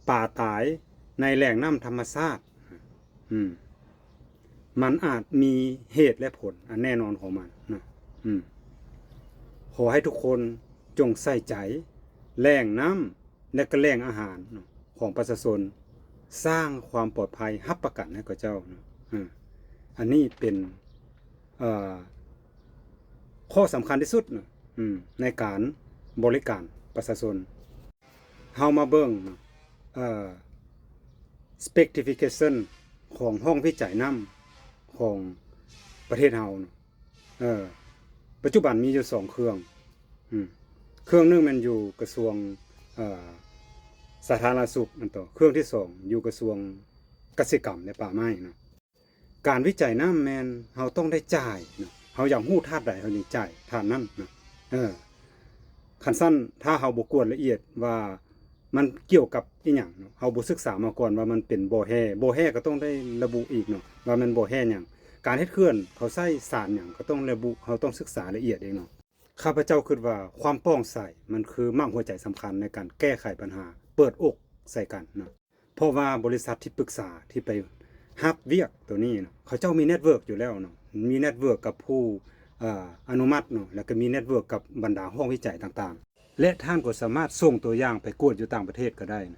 ປາຕາຍໃນແຫຼ່ງນ້ຳທຳມະຊາດ ອືມ ມັນອາດມີເຫດ ແລະ ຜົນອັນແນ່ນອນຂອງມັນນະ. ອືມ ຂໍໃຫ້ທຸກຄົນຈົ່ງໃສ່ໃຈແຫຼ່ງນ້ຳ ແລະ ກະແຫຼ່ງອາຫານເນາະ ຂອງປະຊາຊົນ, ສ້າງຄວາມປອດໄພຮັບປະກັນໃຫ້ເຂົາເຈົ້າເນາະ. ອາ ອັນນີ້ເປັນ ເອີ ຂໍ້ສຳຄັນທີ່ສຸດເນາະ ອືມ ໃນການບໍລິການປະຊາຊົນ. ເຮົາມາເບິ່ງເນາະ ເອີ specification ຂອງຫ້ອງວິໄຈນ້ຳຂອງປະເທດເຮົາເນາະ. ເອີ ປັດຈຸບັນມີຢູ່ສອງເຄື່ອງ ອືມ ເຄື່ອງໜຶ່ງແມ່ນຢູ່ກະຊວງ ເອີ ສາທາລະນະສຸກ ອັນຕໍ່ ເຄື່ອງທີສອງຢູ່ກະຊວງກະສິກຳ ແລະ ປ່າໄມ້ເນາະ. ການວິໄຈນ້ຳແມ່ນເຮົາຕ້ອງໄດ້ຈ່າຍເນາະ ເຮົາຢາກຮູ້ທາດໃດເຮົາຈຶ່ງຈ່າຍທາດນັ້ນເນາະ. ເອີ ຄັນຊັ້ນ ຖ້າເຮົາບໍ່ກວດລະອຽດວ່າມັນກ່ຽວກັບອີ່ຫຍັງເນາະ ເຮົາບໍ່ສຶກສາມາກ່ອນວ່າມັນເປັນບໍ່ແຮ່ ບໍ່ແຮ່ກໍຕ້ອງໄດ້ລະບຸອີກເນາະ ວ່າແມ່ນບໍ່ແຮ່ຫຍັງ ການເຮັດເຂື່ອນເຂົາໃຊ້ສານຫຍັງກໍຕ້ອງລະບຸ ເຮົາຕ້ອງສຶກສາລະອຽດເອງເນາະ. ຂ້າພະເຈົ້າຄິດວ່າຄວາມໂປ່ງໃສມັນຄືໝາກຫົວໃຈສຳຄັນໃນການແກ້ໄຂບັນຫາ ເປີດອົກໃສ່ກັນເນາະ. ເພາະວ່າບໍລິສັດທີ່ປຶກສາທີ່ໄປຮັບວຽກໂຕນີ້ເນາະ ເຂົາເຈົ້າມີ network ຢູ່ແລ້ວເນາະ ມີ network ກັບຜູ້ ເອີ ອະນຸມັດເນາະ ແລ້ວກໍມີ network ກັບບັນດາຫ້ອງວິໄຈຕ່າງໆ ແລະ ທ່ານກໍສາມາດສົ່ງຕົວຢ່າງໄປກວດຢູ່ຕ່າງປະເທດກໍໄດ້ເນາະ.